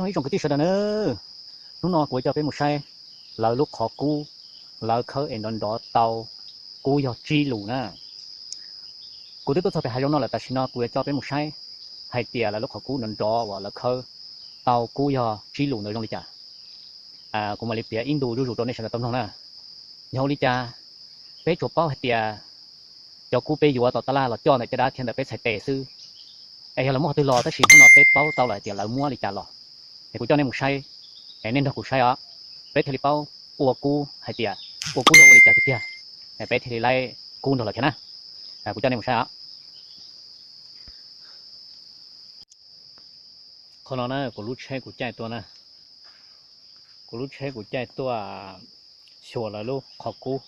Ib tsoom kwv tij sawv daws na, hnub no kuv yuav coj peb mus saib lawv lub qhov kub, lawv khawb es nrov nrov tau kub yog tsib lus na. Kuv twb tuaj txog pem hav zoov no lawm, tam sim no kuv yuav coj peb mus saib hais tias lawv lub qhov kub nrov nrov uas lawv khawb tau kub yog tsib lus ntawd zoo li cas. Kuv mam li piav ib ntu zuj zus rau nej sawv daws tau mloog na. Yog ua li cas peb tsuas paub hais tias cov kub peb yuav tom tab laj los coj ntawm caj dab thiab ntawm peb txhais tes xwb, es yog lawv muab qhov twg los, tab sis hnub no peb paub tau lawm hais tias lawv muab li cas los. Es kuv coj nej mus saib, es nej nrog kuv saib os, peb thiaj li paub ua kub hais tias ua kub yog ua li cas tiag tiag, es peb thiaj li laib kub nrog lawv khiav na. Kuv coj nej mus saib os. Qhov no na kuv lub tsheb kuv caij tuaj na, kuv lub tsheb kuv caij tuaj xyuas lawv lub qhov kub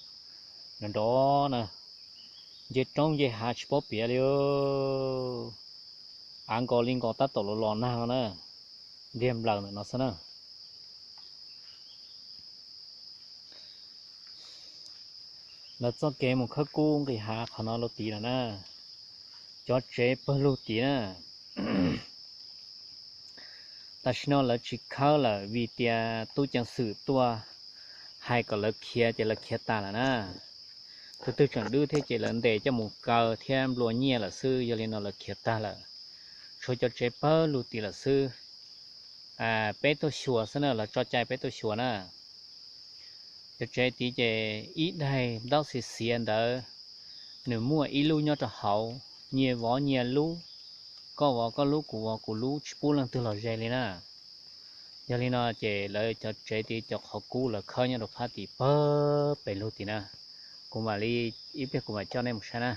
nrov nrov na, nce roob nce hav tsis paub piav li. Av nkaus li nkaus tab tom los los nag no na, ntiag nplaws ntawm no xwb na. Lawv txoj kev mus khawb kub nqis hav qhov no luj tid lawm na, cov tsev pawg lug tid na. Tam sim no lawv tsis khawb lawm vim tias tub ceev xwm tuaj hais kom lawv khiav ces lawv khiav tas lawm na. Tus twg tseem dwb thiab ces lawv ntes coj mus kaw thiab nplua nyiaj lawm xwb, yog li no lawv khiav tag lawm. Tshuav cov tsev pawg lug tid lawm xwb. Peb tuaj xyuas xwb na, lawv tso cai peb tuaj xyuas na. Cov tsev tid ces ib daig ntaub xiav xiav ntawd, nws muaj ib lub nyob rau hauv, nyias vov nyias lub, koj vov koj lub kuv vov kuv lub tsis pub leej twg los ze li na. Yog li no ces lawv cov tsev tid cov qhov kub lawv khawb nyob rau phab tid pawg pes lug tid na. Kuv mam li, ib pliag kuv mam coj nej mus saib na.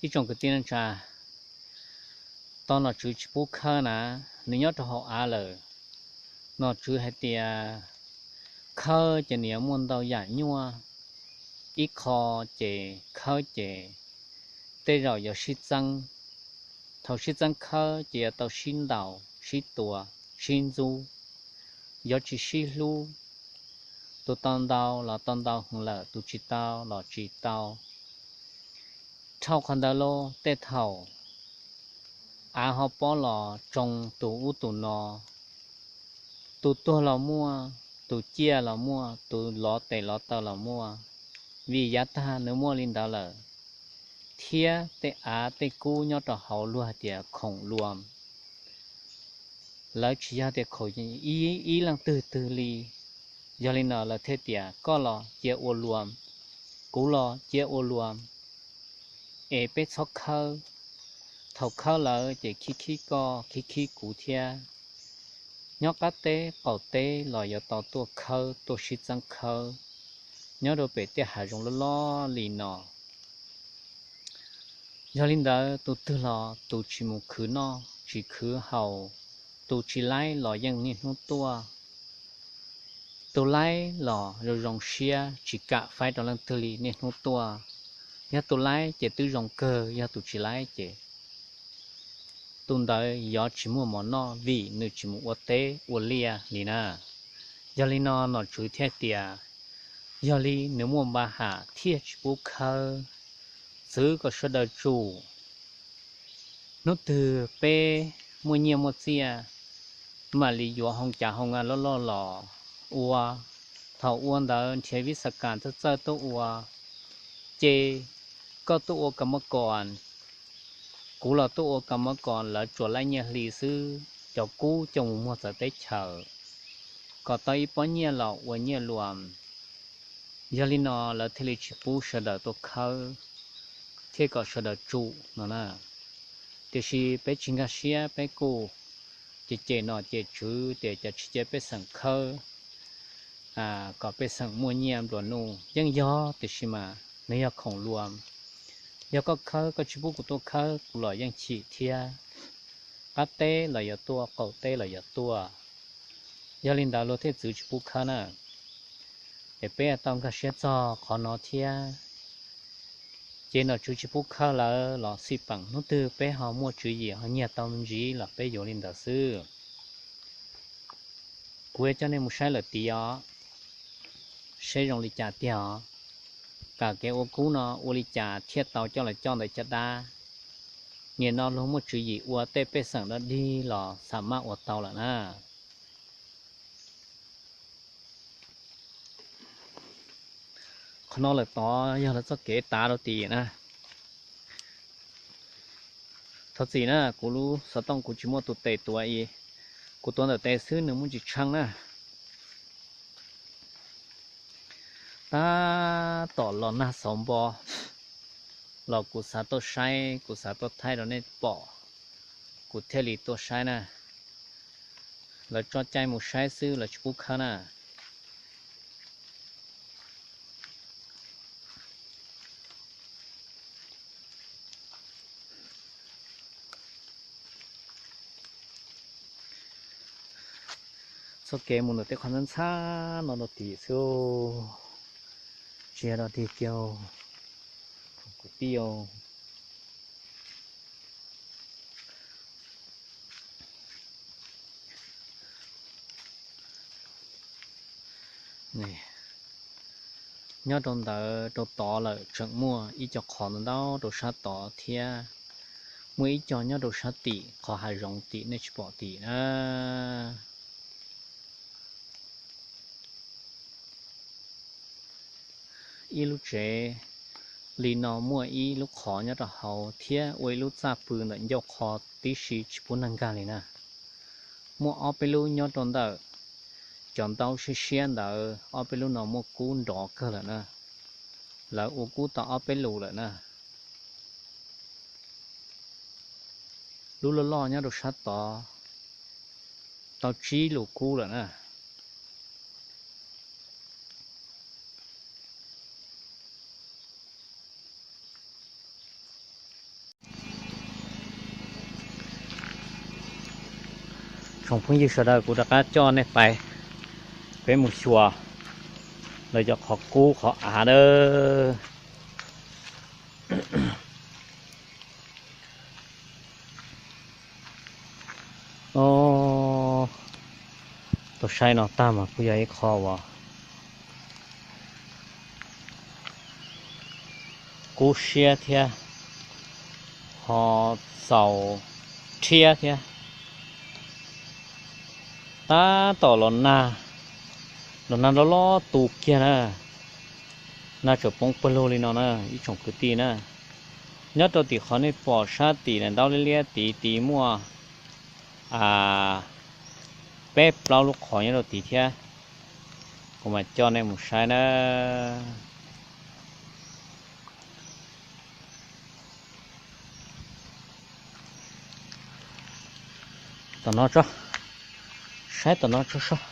Ib tsoom kwv tij neej tsa, tau nom tswv tsis pub khawb na, nws nyob rau hauv av lawm. Nom tswv hais tias khawb ces nws yuav muaj ntau yam nyuaj, ib qho ces khawb ces tej zaum yuav sib txeeb. Thaum sib txeeb khawb ces yuav tau sib ntaus sib tua sib ntxub, yuav tsis sib hlub. Tus tau ntau los tau ntau heev lawm, tus tsis tau los tsis tau. Dhau qhov ntawd los tej thaum av ho pob los tsoo tus ub tus no, tus tuag los muaj, tus ciaj los muaj, tus lov tes lov taw los muaj, vim yav tag nws muaj li ntawd lawm. Thiab tej av tej kub nyob rau hauv luag hais tias khoom luam, lawv tsis yog tias khoom ib leej twg twg li. Yog li no lawv thiaj tias koj los cia ua luam, kuv los cia ua luam, es peb txhob khawb. Thaum khawb lawm ces khib khib koj khib khib kuv thiab. Nyob qab teb qaum teb los yuav tau tuaj khawb tuaj sib txeeb khawb, nyob rau pem tej hav zoov loj loj li no. Yog li ntawd tus twg los tus tsis mus khwv noj tsis khwv haus, tus tsis laib los yeej niaj hnub tuaj. Tus laib los zoo zoo siab tsis kam faib rau leej twg li niaj hnub tuaj. Yog tus laib ces twb zoo kawg, yog tus tsis laib ces tus ntawd yuav tsis muaj mov noj vim nws tsis mus ua teb ua liaj li na. Yog li no nom tswv thiaj tias, yog li nws muaj npa ham thiaj tsis pub khawb, txwv kom sawv daws tsum. Hnub twg peb muaj nyiaj muaj txiaj, mam li yuav hoo cav hoo a loj loj los ua. Thaum ua ntawd nrhiav vib xa kas txawj txawj tuaj ua, ces koj tuaj ua kas mab kos, kuv los tuaj ua kas mab kos, lawv tsuas laij nyiaj hli xwb, cov kub coj mus muag txawv teb chaws, kom tau ib pob nyiaj los ua nyiaj luam. Yog li no lawv thiaj li tsis pub sawv daws tuaj khawb, thiaj kom sawv daws tsum no na. Tiam sis peb tsis nkag siab, peb kuj cem cem nom cem tswv tias cov tsis cia pej xeem khawb, kom pej xeem muaj nyiaj nplua nuj yeej yog, tiam sis mas nws yog khoom luam. Yog koj khawb koj tsis pub kuv tuaj khawb, kuv los yeej chim thiab. Qab teb los yuav tuaj, qaum teb los yuav tuaj. Yog li ntawd luag thiaj txwv tsis pub khawb na. Es peb tau nkag siab txog qhov no thiab. Ces nom tswv tsis pub khawb lawm los xij peem, hnub twg peb ho muaj tswv yim ho nyiag tau me ntsis los peb yuav li ntawd xwb. Kuv yuav coj nej mus saib lawm tid os, saib zoo li cas tiag os. Kam kev ua kub no ua li cas thiaj tau coj los coj ntawm caj dab. Nim no luag muaj tswv yim ua tej pej xeem dog dig los xam maj ua tau lawm na. Qhov no lawm tod yog lawv txoj kev tav rau tim na. Thov txim na, kuv lub xov tooj kuv tsis muaj tus tes tuav i, kuv tuav ntawm tes xwb nws muaj tsis tsheej na. Tab tom los nag xauv npo los kuv xav tuaj saib, kuv xav tuaj thaij rau nej pom, kuv thiaj li tuaj saib na. Lawv tso cai mus saib xwb, lawv tsis pub khawb na. Txoj kev mus ntawm tej qhov ntxhab ntxhab no rau tim xwb, tsis yog dog dig kiag, kwv tij. Nyob rau ntawd rau tod lawm tseem muaj ib co qhov ntau ntau rau sab tod thiab, muaj ib co nyob rau sab tim qhov hav zoov tim nej tsis pom tim na. Ib lub tsev li no muaj ib lub qhov nyob rau hauv thiab ua ib lub txaj pw ntawm ncauj qhov tib si tsis pub neeg nkag li na. Muaj ob peb lub nyob rau ntawm cov ntaub siab siab ntawd, ob peb lub no muaj kub nrov kawg lawm na. Lawv ua kub tau ob peb lus lawm na. Lub loj loj nyob rau sab tod tau tsib lus kub lawm na. Tsoom phooj ywg sawv daws, kuv rov qab coj nej pais, peb mus xyuas lawv cov qhov kub qhov av dawb. Tuaj saib no tag mas kuj yog ib qho uas kub siab thiab, ho txaus rhiab thiab. Tab tom los nag, los nag loj loj tu kiag na, nag tseem poob pawg lug li no na ib tsoom kwv tij na. Nyob rau tim qhov nej pom sab tim na, ntaub liab liab tid tid muaj peb plaub lub qhov nyob rau tid thiab. Kuv mam coj nej mus saib na. Tom no tso, saib tom no tso soj.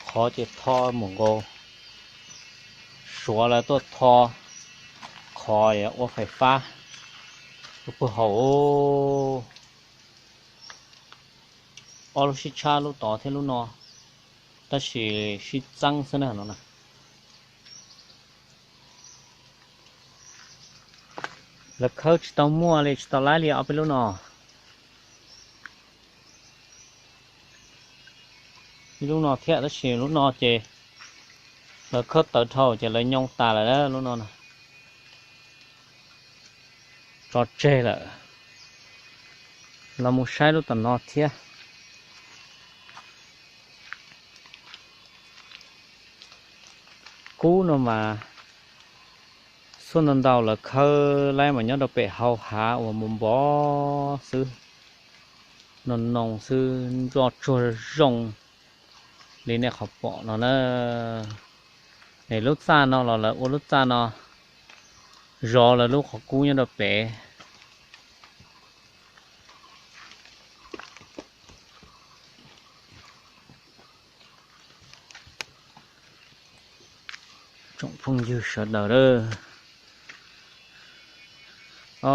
Qhov ces tho mus nkaus, Suav lawv tuaj tho qhov ua fais fab lub pawg hauv. Ob lub sib tshab lub tod thiab lub no, tab sis sib txeeb xwb na no na. Lawv khawb tsis tau muaj li, tsis tau laib li ob peb lub no. Ib lub no thiab tab sis lub no ces lawv khawb tawv dhau ces lawv nyoo tas lawm lub no na. Tso tseg lawm. Los mus saib lub tom no thiab. Kub no mas xuaj ntau ntau lawv khawb laib mas nyob rau pem hau hav uas npog npog xwb, no noo xwb, ntsoj tsuag zoo li nej qhov pom no na. Es lub txaj no los lawv ua lub txaj no zov lawv lub qhov kub nyob rau pem. Tsoom phooj ywg sawv daws lawm, o,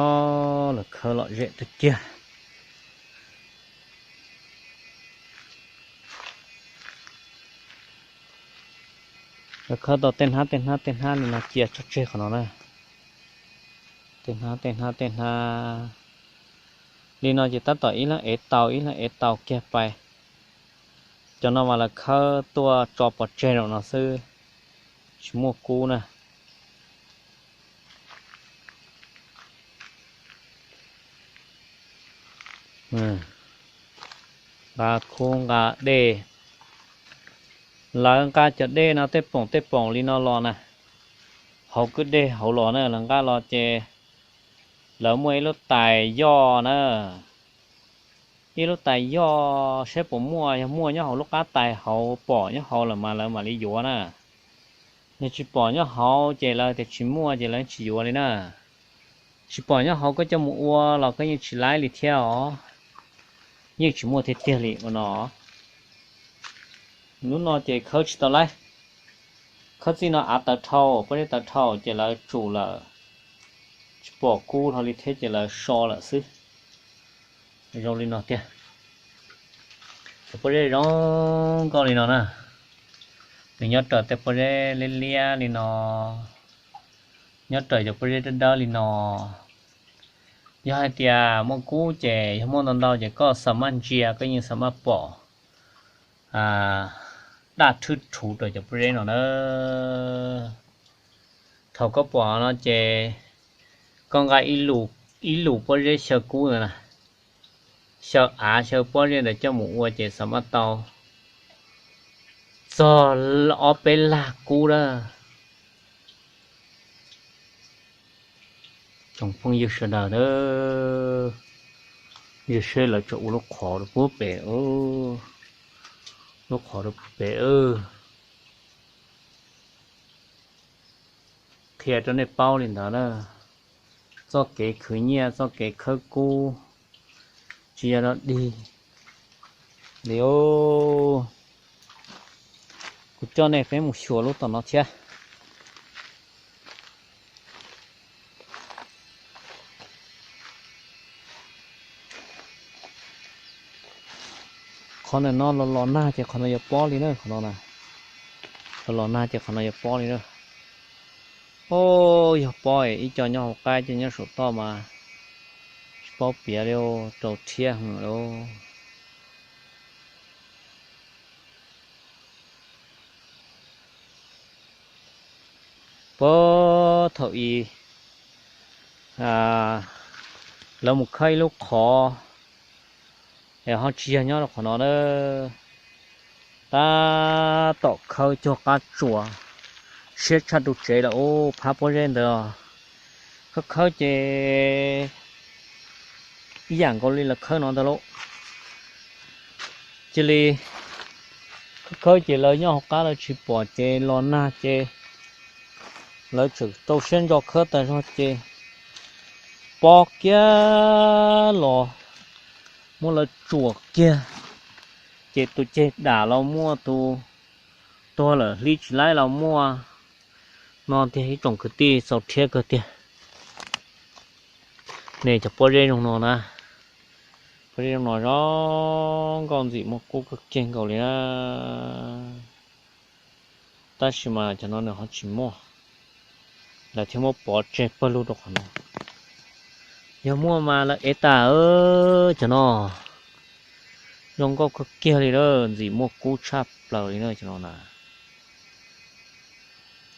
lawv khawb lom zem tiag kiag. Lawv khawb tau tej hnab tej hnab tej hnab li no cia tso tseg qhov no na. Tej hnab tej hnab tej hnab li no ces tab tom ib leeg ev tau ib leeg ev tau kiag pais. Cov no mas lawv khawb tuaj tso pov tseg rau no xwb, tsis muaj kub na. Nqa khub nqa dej, lawv nqa cov dej no tej poom tej poom li no los na, hauv kwj dej hauv los na, lawv nqa los ces lawv muaj ib lub tais yoj na, ib lub tais yoj saib puas muaj, yog muaj nyob hauv lub qab tais hauv pom nyob hauv lawm mas lawv mam li yuav na. Yog tsis pom nyob hauv ces lawv tias tsis muaj ces lawv tsis yuav li na. Tsis pom nyob hauv koj coj mus ua los koj yeej tsis laib li thiab os, yeej tsis muaj tiag tiag li ua no. Lub no ces khawb tsis tau laib, khawb txij no av tawv dhau, pob zeb tawv dhau ces lawv tsum lawm, tsis pom kub hlo li thiab ces lawv so lawm xwb. Zoo li no tiag, cov pob zeb zoo nkauj li no na, nws nyob raws tej pob zeb liab liab li no, nyob raws cov pob zeb dawb dawb li no. Yog hais tias muaj kub ces yog muaj ntau ntau ces koj xam maj ntsia koj yeej xam maj pom daj thwb rhuv rau cov pob zeb no na. Thaum koj pom no ces koj nqa ib lub pob zeb xyaw kub ntawd na, xyaw av xyaw pob zeb ntawd coj mus ua ces xam maj tau txog ob peb laj kub na. Tsoom phooj ywg sawv daws, yog seb lawv tseem ua lub qhov rau puag pem, lub qhov rau puag pem. Qhia rau nej paub li ntawd na, txoj kev khwv nyiaj txoj kev khawb kub tsis yog dog dig li. Kuv coj nej peb mus xyuas lub tom no thiab. Qhov ntawm no los los nag ces qhov no yuav pob li na, qhov no na, los los nag ces qhov no yuav pob li na. Os, yog pob ib co nyob hauv qab ib co nyob saum toj mas tsis paub piav li, rau thiab heev li. Puag thaum ub lawv mus khawb ib lub qhov es ho tsis yog nyob rau qhov no na. Tab tom khawb cuag qab tsuas, siab tshaj ru tsev lawm ub, phab pob zeb ntawd. Khawb khawb ces ib yam nkaus li lawv khawb no ntag lauj. Cia li khawb khawb ces lawv nyob hauv qab lawv tsis pom ces los nag ces lawv tseem rau siab ntso khawb tas zog ces pob kiag los muab lawv tsuam kiag, ces tus ceg dam los muaj, tus tuag lawm hlib tsis laib los muaj. No tiag ib tsoom kwv tij txaus rhiab kawg tiag. Nej cov pob zeb zoo no na, pob zeb zoo no zoo nkauj ntxim muaj kub kawg kiag nkaus li na. Tab sis mas cov no nws ho tsis muaj, lawv thiaj muab pov tseg pawg lug rau qhov no. Yog muaj mas lawv ev tas cov no. Zoo nkauj kawg kiag li na, ntxim muaj kub tshaj plaws li na cov no na.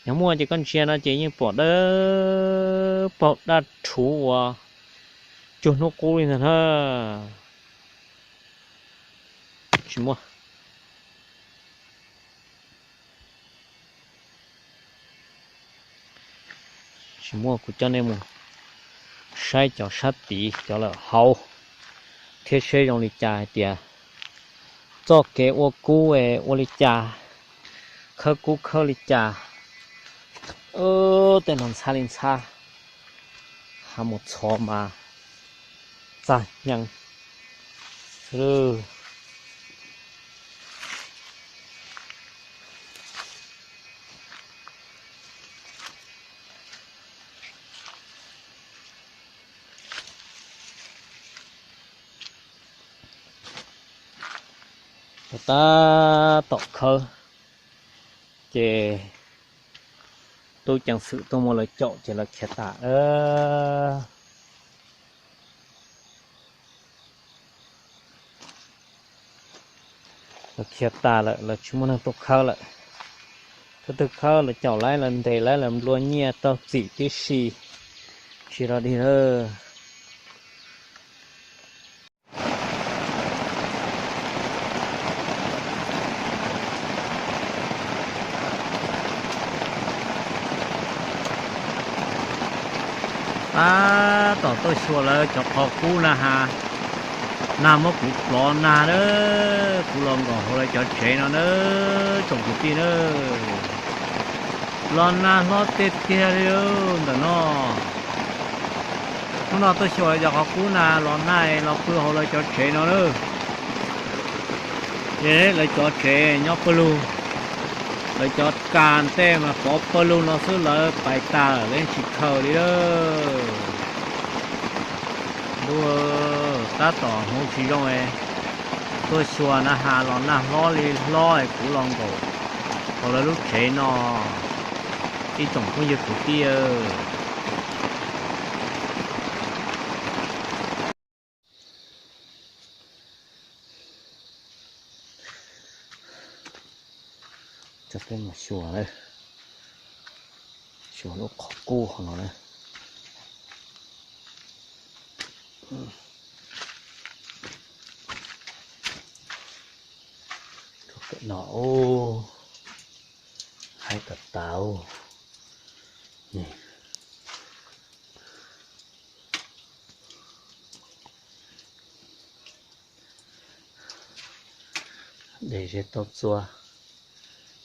Yog muaj ces koj ntsia no ces yeej pom dawb paug daj rhuv uas cuag hnub qub li ntag na. Tsis muaj. Tsis muaj, kuv coj nej mus saib cov sab tid cov lawm hauv thiab seb zoo li cas hais tias txoj kev ua kub ua li cas, khawb kub khawb li cas. Tej no ntxhab li ntxhab, ha mus txhov mas txaj hnyeeb xwb. Tab tom khawb ces tub ceev xwm tuaj muab lawv caum ces lawv khiav tas. Lawv khiav tas lawm, lawv tsis muaj neeg tuaj khawb lawm. Tus twg khawb lawv caum lawv, lawv ntes lawv, lawv nplua nyiaj raug txim tib si, tsis rog dig lawm. Tab tom tuaj xyuas lawv cov qhov qub na has, nag muab kuv plov nag na, kuv los nkaum hauv lawv cov tsev no na, tsoom kwv tij na. Los nag hlob tiag tiag li ntawm no. Hnub no tuaj xyuas lawv cov qhov qub na, los nag los pw hauv lawv cov tsev no na. Ces lawv cov tsev nyob pawg lug, lawv cov kas ntej mas pov pawg lug no xwb, lawv pais tas lawv yeej tsis khaws li lawm. Ntuj, tab tom hmoov tsis zoo, tuaj xyuas na has los nag hlob li hlob, kuv los nkaum hauv lawv lub tsev no, ib tsoom phooj ywg kwv tij. Coj peb mus xyuas, xyuas lub qhov qub hauv no na. Rau pem no, haib tas tas. De zeb taub txua,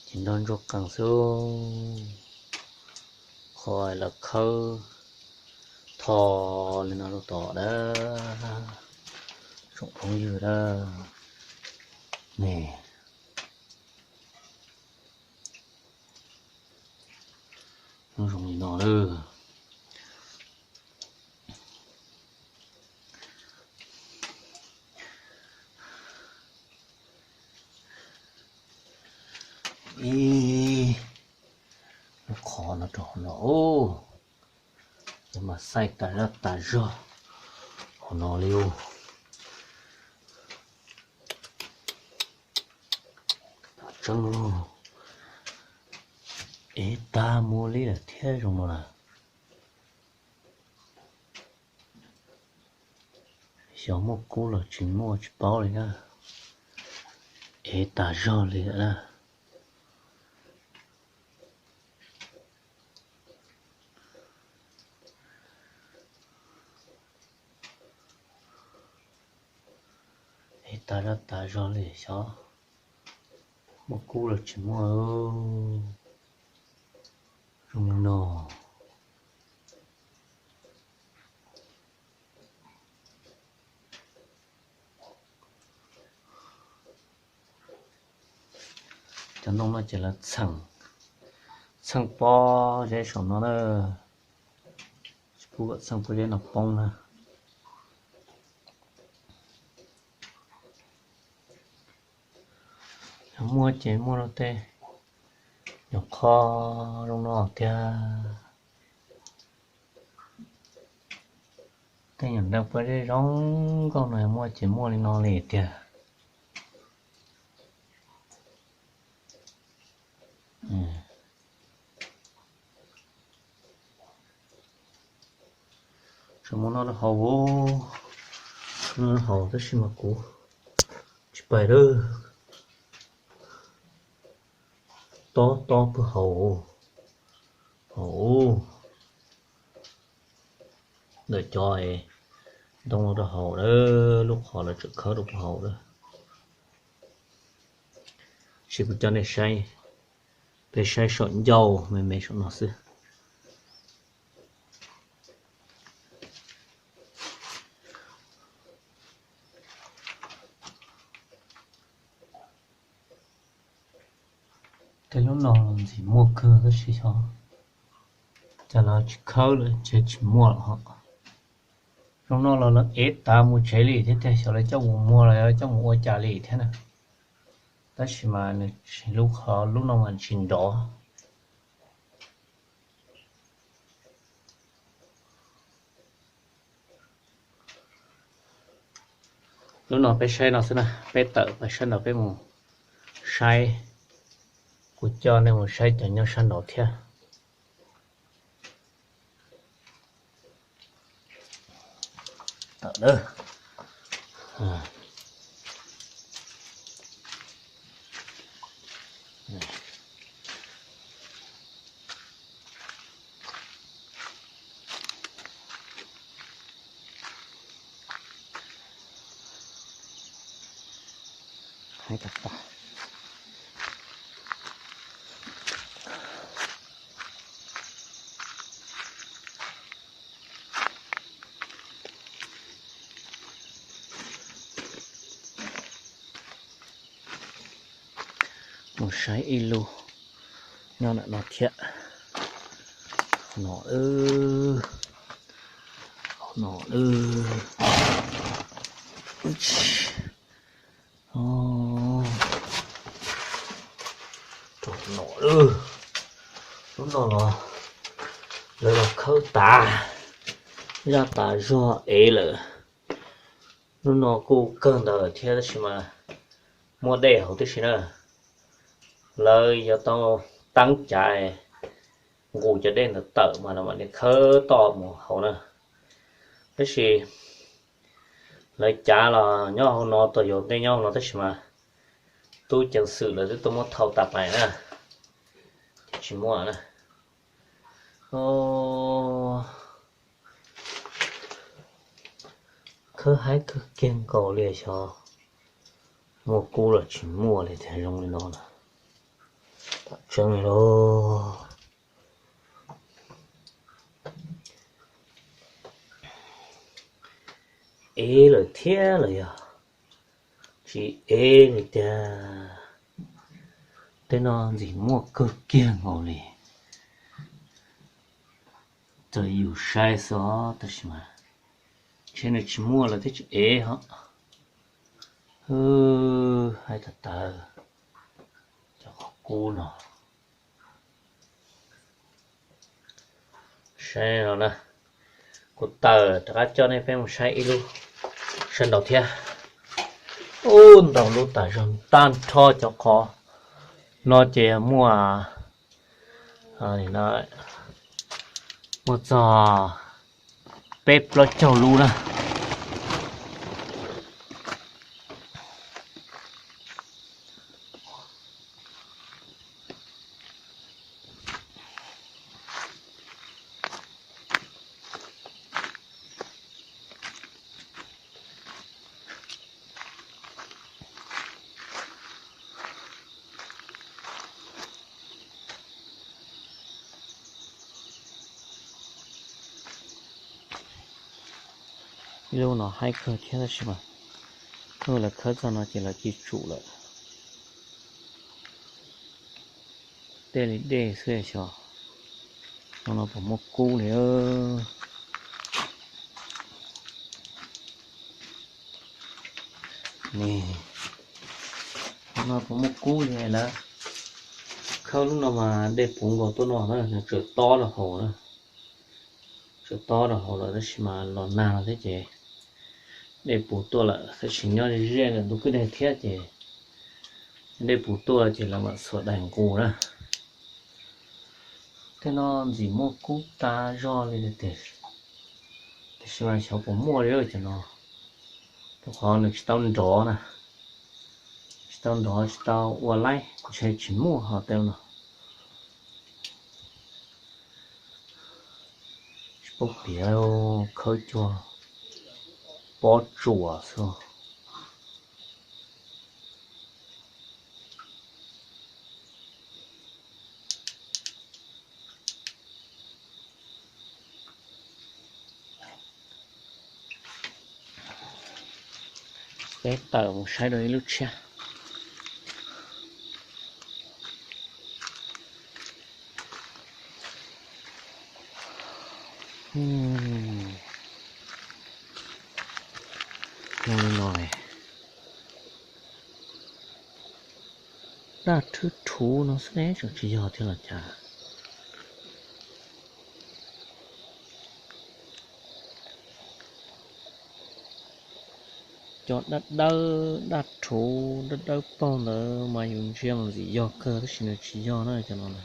ces nrog ntsuag qees xwb. Qhov lawv khawb tho li no rau tom dab, tsoom phooj ywg dab ne. Hnub zoo li no lawm. Ib lub qhov no rau hauv no, ces mas xaij tas zaj tas zog hauv no li. Tseeb, ev tag mus li lawm thiab zoo no lawm. Xyov muaj kub los tsis muaj tsis paub li na. Ev tas zog li lawm na. Ev tas zog tas zog li xyov muaj kub los tsis muaj. Zoo li no. Cov ntoo no ces lawv txheem, txheem pob zeb saum no na. Tsis pub kom txheem pob zeb no poob na. Yog muaj ces muaj rau tej nyuam qhov zoo no tiag. Tej nyuam ntoo pob zeb zoo nkauj no muaj ces muaj li no li tiag. Tseem muaj noj rau hauv, noj rau hauv tab sis mas kuv tsis pais lawm. Tob tob puag hauv, hauv ntawm cov ntoo rau hauv lawm, lub qhov lawv tseem khawb rau puag hauv lawm. Tab sis kuv coj nej saib, peb saib saum ncauj me me saum no xwb. Tej lub no ntxim muaj kawg tab sis xyov cas lawv tsis khawb lawm ntshe tsis muaj lawm ho. Zoo no los lawv ev tas mus tsev li thiab tiag, xyov lawv coj mus muag los yog coj mus ua cas li thiab na. Tab sis mas nws tsis, lub qhov lub no mas tsis nrov. Lub no peb saib no xwb na, peb tawm pais sab nraud peb mus saib, kuv coj nej mus saib cov nyob sab nraud thiab. Tawm na. tas tas. Mus saib ib lub nyob ntawm no thiab. No, no, no, lub no los lawv los khawb tas, zaj tas zog ev lawm. Lub no kuj kawg ntawd thiab tab sis mas muaj dej hauv tib si na. Lawv yuav tau teeb cav nqus cov dej ntawd tawm mas lawv mam li khawb toj mus hauv na. Tab sis lawv cav los nyob hauv no, tau yus tej nyob hauv no tab sis mas tub ceev xwm lawv twb tuaj muab thau tas pais na, ces tsis muaj na. Khawb haib kawg kiag nkaus li xyov muaj kub los tsis muaj li thiaj zoo li no na. Tam tseeb li lauj. Ev lawm thiab los yog tsis ev li tiag. Tej no ntxim muaj kawg kiag nkaus li. Txawm yus saib xwb tab sis mas ntshe nws tsis muaj lawv thiaj tsis ev ho. Hwb, haib tag tawv cov qhov kub no. Saib no na, kuv tawm rov qab coj nej peb mus saib ib lub sab nraud thiab. Ub, ntau lub tas zog tag nrho cov qhov no ces muaj, muaj txog peb plaub caug lub na. Ib lub no haib kawg thiab tab sis mas lub lawv khawb txog no ces lawv cia tsum lawm. Dej li dej xwb xyov. No no puas muaj kub li. Ni, no puas muaj kub li lawm. Khawb lub no mas dej puv nkaus tuaj no na, nws tseem tob rau hauv na. Tseem tob rau hauv lawm tab sis mas los nag no thiab ces dej puv tuaj lawm, tab sis nyob ze ze ntawm ntug kwj deg thiab ces dej puv tuaj ces lawv mam xuas daim nqus na. Tej no ntxim muaj kub tas zog li tiag, tiam sis mas xyov puas muaj li cov no, rau qhov nws tsis tau nrov na, tsis tau nrov tsis tau ua laib ntshe tsis muaj ho tej no. Tsis paub piav, khawb cuag pob tsuas xwb. Peb tawm mus saib dua ib lub tshiab. Zoo li no, daj rhwb rhuv no xwb ne, tseem tsis yog thiab los cas. Cov daj dawb daj rhuv dawb dawb paug ntawd mas yus ntsia mas ntxim yog kawg tab sis nws tsis yog na cov no na.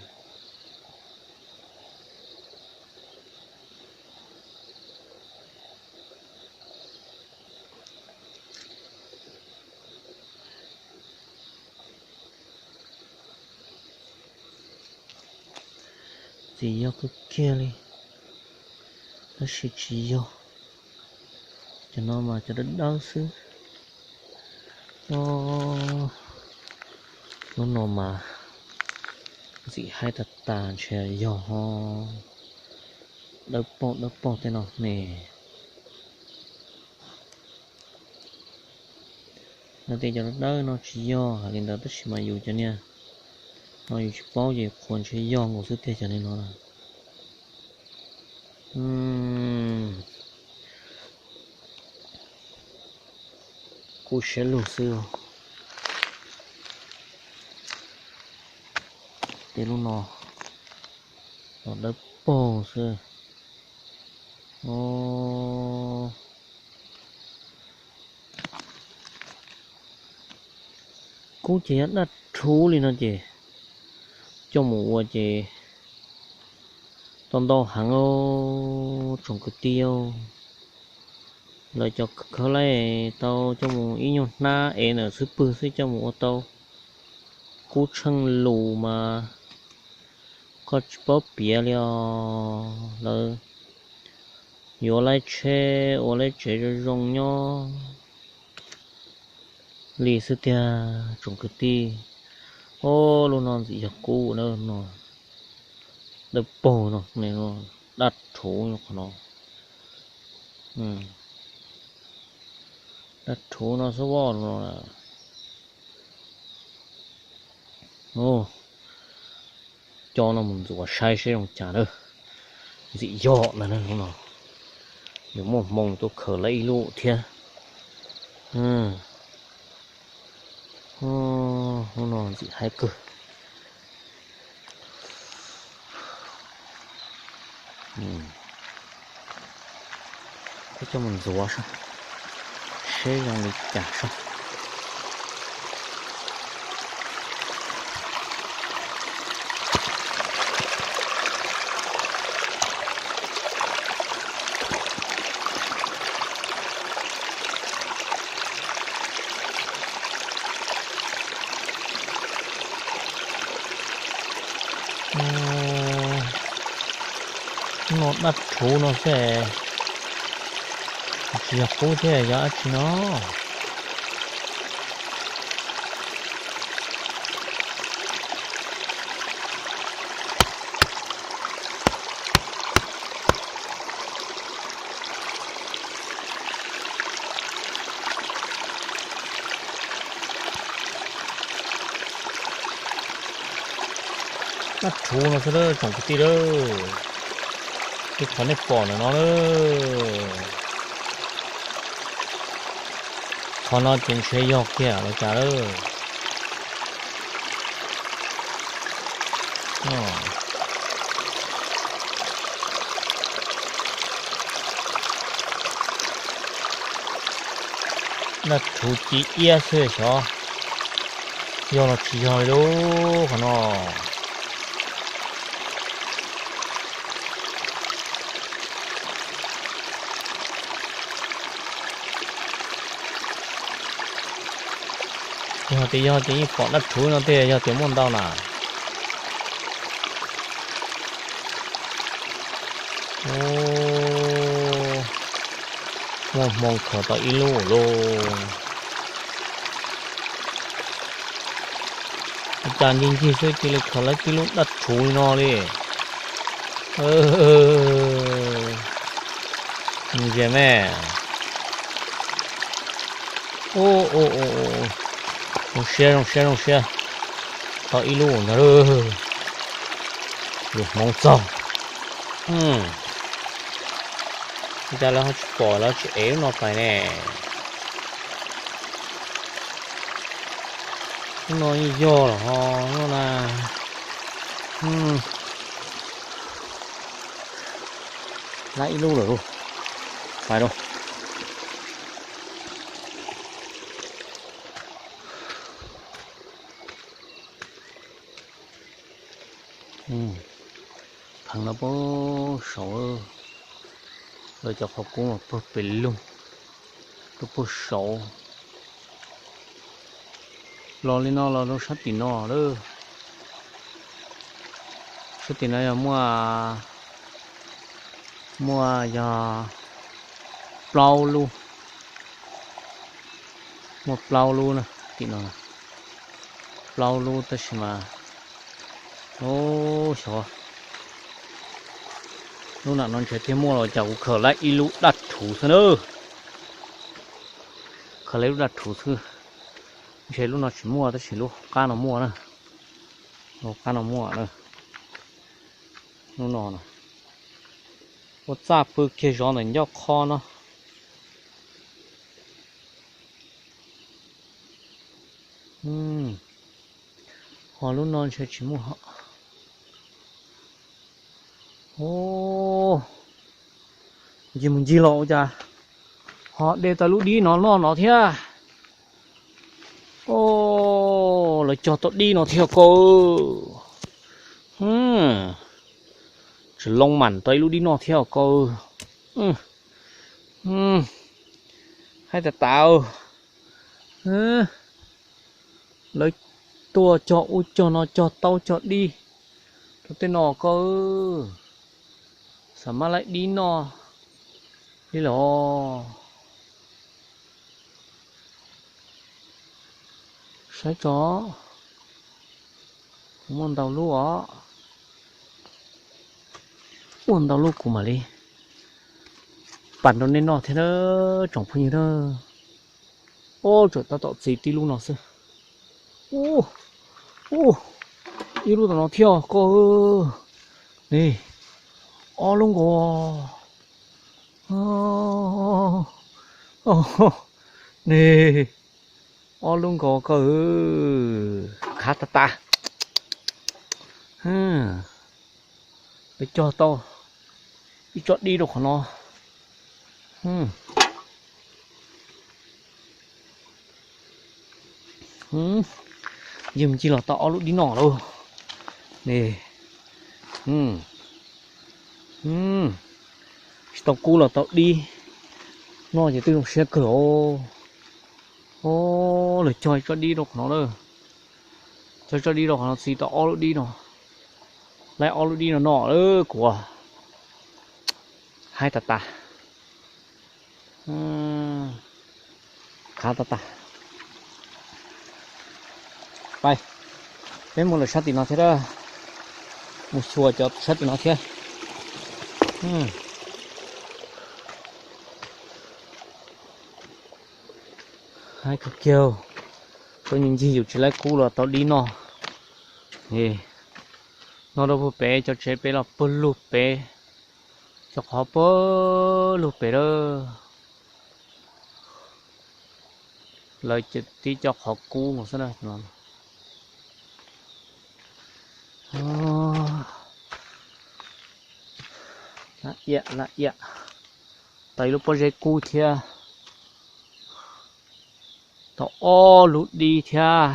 Txim yog kawg kiag li, tab sis tsis yog. Cov no mas cov dawb dawb xwb. Lub no mas ntxim haib tag tag, ntshe yog ho dawb paug dawb paug tej no ne. Yog tias cov dawb no tsis yog hais li ntawd, tab sis mas yus cov niag no yus tsis paub ces qhuas ntshe yog nkaus xwb tiag cov niag no na. Kuj siab lug xwb. Tej lub no los dawb paug xwb. Kub ces yog daj rhuv li no ces coj mus ua ces tau ntau heev tsoom kwv tij. Lawv cov khawv laij tau coj mus ib nyuag hnab es ntawm xwb pwg xwb coj mus ua tau kub tsheej lus mas koj tsis paub piav li os. Lawv yuav laib tsheb ua laib tsev zoo zoo nyob li xwb tiag tsoom kwv tij. Ob lub no ntxim yog kub na, no dawb paug no, daj rhuv qhov no, daj rhuv no xwb voj no. Coj no mus ntxuav saib seb zoo cas na. Ntxim yog na, no yus muaj hmoo tuaj khaws lawm ib lub thiab. Lub no ntxim haib kawg. Kuv coj mus ntxuav saib seb zoo li cas saib. No dab rhuv no xwb, tsis yog qub thiab, yog dab tsi no? Dab rhuv no xwb tsoom kwv tij lawm. Tej qhov nej pom ntawm no lawm, qhov no ces ntshe yog kiag los cas lawm. Dab rhuv ci iab xwb xyov yog los tsis yog li lub qhov no. Yog tias yog ces yeej pom dab rhuv no tiag, yog tias muaj ntau na. Muaj hmoo khaws tau ib lub lauj. Cas ncig ncig xwb cia li khaws lawv tib lub dab rhuv li no li. Ntsia me. Zoo siab zoo siab zoo siab, tau ib lub ntag lauj. Lus hmoov txog. Cas lawv ho tsis pom lawv tsis ev lub no pais ne? Lub no yeej yog los ho lub na. Lab ib lub lawm lauj. Pais lauj. Pheev no puag saud, lawv cov qhov kub mas puag pem loog, lub puag saud. Los li no los rau sab tim no lawm. Sab tim no yog muaj, muaj yog plaub lub, muaj plaub lub na tim no. plaub lub tab sis mas, xyov, lub nram no ntshe thiaj muaj los cas kuv khaws lawm ib lub daj rhuv xwb na. Khaws lawm ib lub daj rhuv xwb, ntshe lub no tsis muaj tab sis lub qab no muaj na. Lub qab no muaj na. Lub no, ua txaj pw kiag zov ntawm ncauj qho no. Ho lub no ntshe tsis muaj. Ncig mus ncig los ua cas ho de tau lub dib no noj no thiab. Lawv cog tau dib no thiab koj. Tsis loo mam tau ib lub dib noj thiab koj. Haib tas tas. Lawv tuaj cog ub cog no cog taub cog dib rau tej no koj. Xam mab laib dib noj li los. Saib tso, kuv muaj ntau lub os. Ua ntau lub kuv mam li pam rau nej noj thiab na, tsoom phooj ywg na. Ub, tseem tab tom txi tib lub no xwb. Ub, ub, ib lub tom no thiab koj. Ne, ob lub nkaus. Ne, ob lub nkaus koj. Khav tas tas. Lawv cog tau ib tsob dib rau qhov no. Ncig mus ncig los tau ob lub dib noj lauj. Ne, tsis tau kub los tau dib noj ces twb zoo siab kawg os. Lawv cog ib tsob dib rau qhov no lawm. Cog tsob dib rau qhov no txi tau ob lub dib no. Laib ob lub dib no noj lawm kuv. Haib tas tas. Khav tas tas. Peb mus lawm sab tim no thiab. Mus xyuas cov sab tim no thiab. Haib kawg kiag. Tuaj ncig ncig yus tsis laib kub los tau dib noj. Noj rau puag pem cov tsev pem los puag lug pem, cov qhov puag lug pem lawm. Lawv tib co qhov kub no xwb na. Laj iam laj iam, tau ib lub pob zeb kub thiab, tau ob lub dib thiab.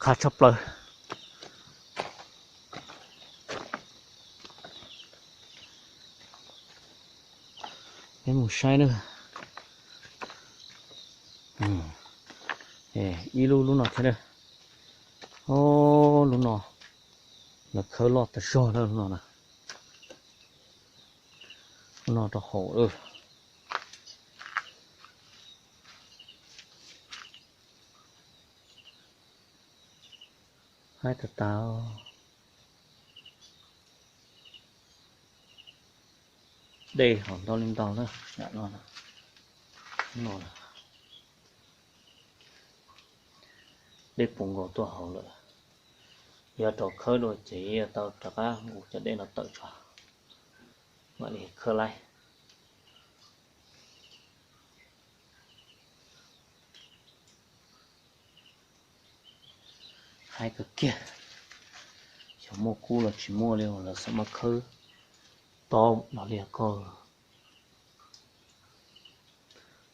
Qab tshaj plaws. Peb mus saib na. Ib lub lub no thiab na. Lub no lawv khawb loj tas zog na lub no na. Lub no rau hauv lawm. Haib tas tas. Dej hov ntau li ntau na. Dej puv nkaus tuaj hauv lawm. Yog rau khawb dua ces yuav tau rov qab nqus cov dej no tawm tso, mam li khawb laib. Haib kawg kiag. Xyov muaj kub los tsis muaj li, lawv xam mab khawb tob no li koj.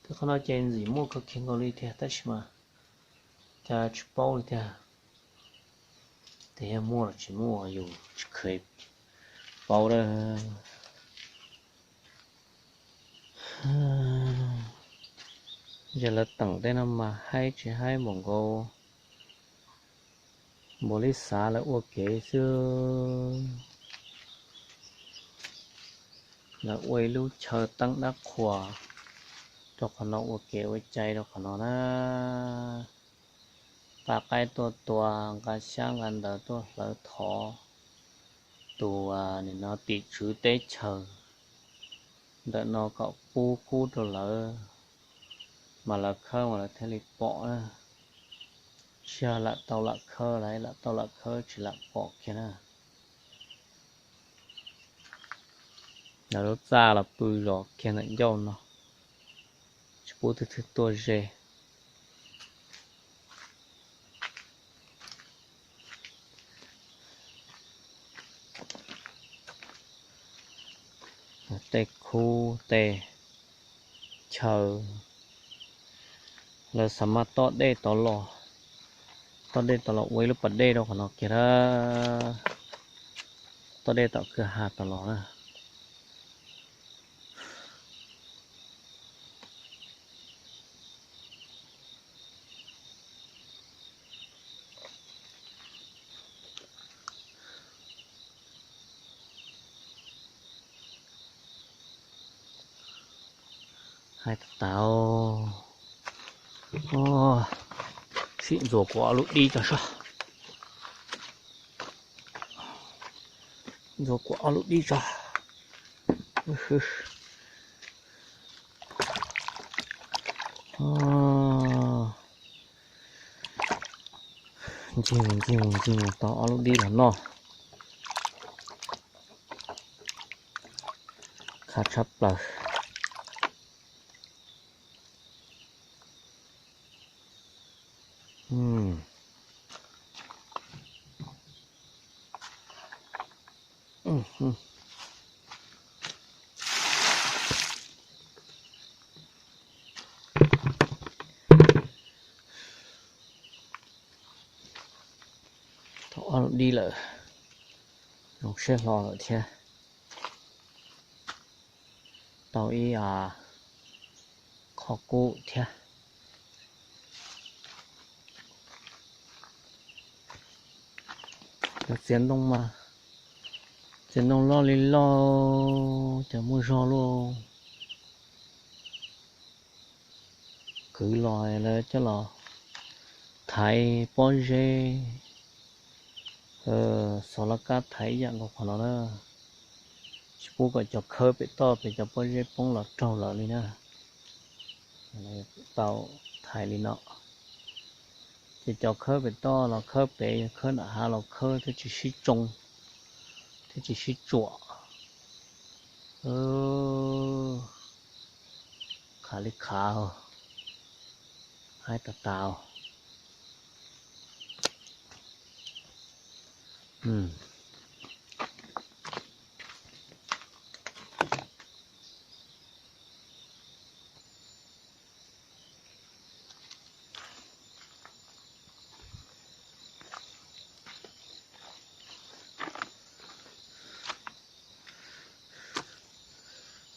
Twb qhov no ces ntxim muaj kawg kiag nkaus li tiag tab sis mas cas tsis paub li tiag. Tias yog muaj los tsis muaj yus tsis kheev paub dab. Yog lawv teem tej no mas haib tsis haib npaum nkaus. Npaum li xav lawv ua kev xwb. Lawv ua ib lub chaw teeb dab qhuas, Rau qhov no ua kev ua cai rau qhov no na. Nqa qaib tuaj tua, nqa xyab nqa ntawv tuaj hlawv thov tus nim no tim tswv teb chaws ntawm no kom pub kub rau lawv, mas lawv khawb mas lawv thiaj li pom na. Tsis yog lam tau lam khawb, lam tau lam khawb tsis lam pom kiag na. Lawv lub txaj los pw zos kiag ntawm ncauj no, tsis pub twg twg tuaj ze. Tej khub tej chaw, lawv xav mas toj dej tod los, toj dej tod los ua ib lub pas dej rau qhov no kiag na. Toj dej tom kwj ha tod los na. Hais tau, sim ntxuas kuv ob lub dib tso seb. Ntxuas kuv ob lub dib tso. Ncig mus ncig mus ncig mus tau ob lub dib los noj. Qab tshaj plaws. Tau ob lub dib lawm, zoo siab hlo lawm thiab. Tau ib qho kub thiab. Cov txiv ntoo mas, txiv ntoo loj li loj, cov muaj zog luaj. Kwv los lawv coj los thaiv pob zeb, xov laj kab thaiv ib yam nkaus qhov no na. Tsis pub kom cov khawb pem toj pem cov pob zeb poob los raug lawv li na. Tau thaiv li no, ces cov khawb pem toj los khawb pem, khawb nram hav los khawb thiaj tsis sib tsoo, thiaj tsis sib tsuam. Khav li khav, haib tas tas.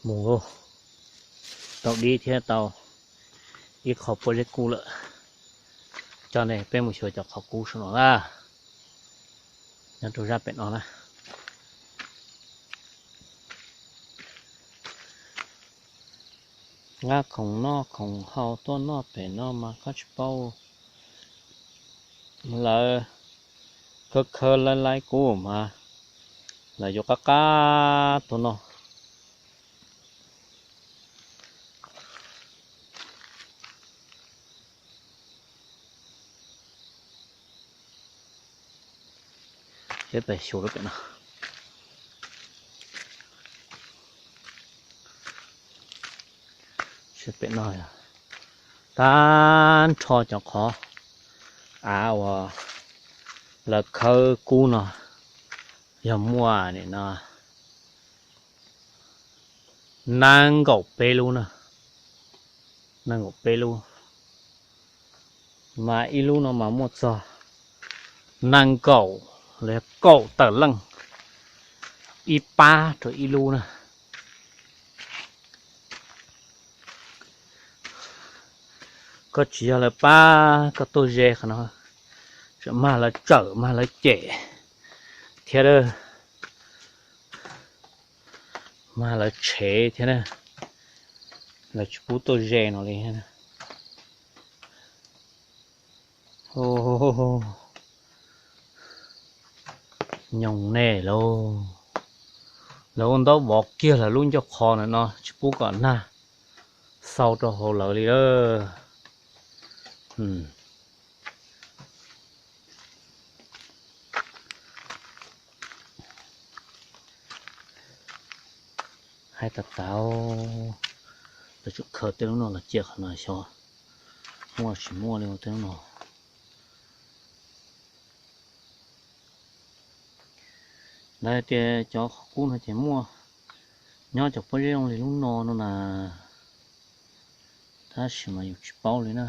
Mus lauj, tau dib thiab tau ib qho pob zeb kub lawm. Coj nej peb mus xyuas cov qhov kub saum no na, nyob rau zaj pem no na. Nqa khoom noj khoom haus tuaj noj pem no mas koj tsis paub. Lawv khawb khawb laib laib kub mas lawv yuav qab qab tuaj noj. Peb xyuas lub pem no, pem no tag nrho cov qhov av uas lawv khawb kub no yog muaj nim no nees nkaum peb lub na, nees nkaum peb lub, mas ib lub no mas muaj txog nees nkaum los yog kaum tawm leej, ib pab rau ib lub na. Koj tsis yog lawv pab koj tuaj ze qhov no, tseem mag lawv tsawm mag lawv cem thiab, mag lawv tshev thiab na. Lawv tsis pub tuaj ze no li. Nyoos nej lauj, lawv ua ntaub vov kiag lawv lub ncauj qhov ntawm no tsis pub kom nag xau rau hauv lawv li lawm. Haib tas tas, lawv tsum khaws tej lub no los cia qhov no xyov muaj tsis muaj li tej lub no. Lawv tias cov qhov qub no ces muaj nyob cov pob zeb zoo li lub no no na, tab sis mas yus tsis paub li na,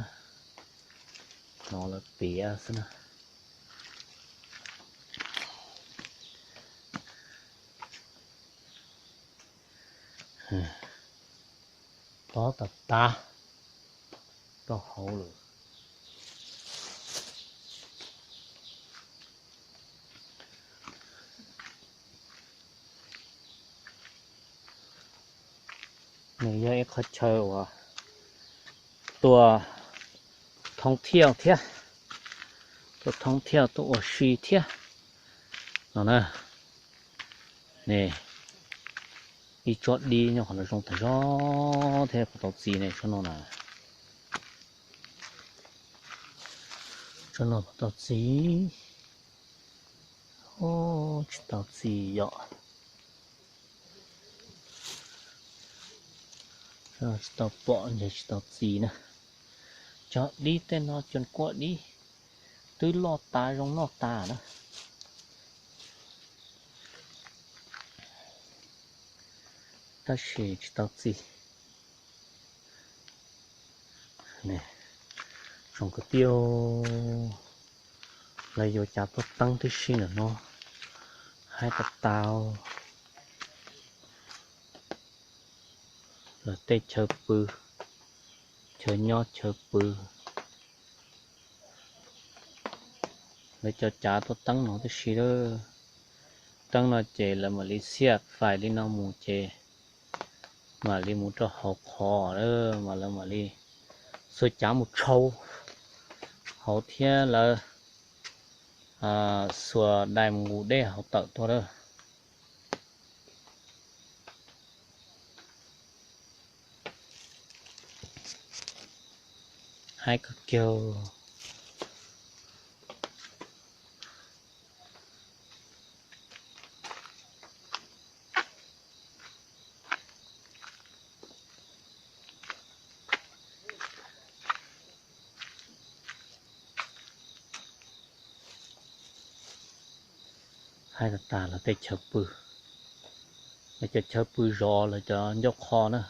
hnov lawv piav xwb na. Tob tas tas rau hauv lawm. Nws yog ib qhov chaw uas tuaj thoob thiaj thiab, tuaj thoob thiaj tuaj ua si thiab no na. Ne, ib tsob dib nyob qhov no zoo tas zog thiab puas tau txiv ne tsob no na. Tsob no puas tau txiv? Tsis tau txiv yom. Tsis tau pom ntshe tsis tau txiv na. Cov dib tej no cov kuaj dib twb loj tas zoo noj tas na, tab sis tsis tau txiv. Tsoom kwv tij, lawv yuav cav tuaj teeb tib si ntawm no, haib tas tas. Lawv tej chaw pw, chaw nyob chaw pw, lawv cov cav tuaj teeb no tib si lawm. Teeb no ces lawv mam li xiaj fais li no mus ces mam li mus rau hauv qhov lawm mas lawv mam li xuas cav mus tshau hauv thiab lawv xuas dai mus nqus dej hauv tawm tuaj lawm. Haib kawg kiag. Haib tas tas lawv tej chaw pw, lawv cov chaw pw zov lawv cov ncauj qho na.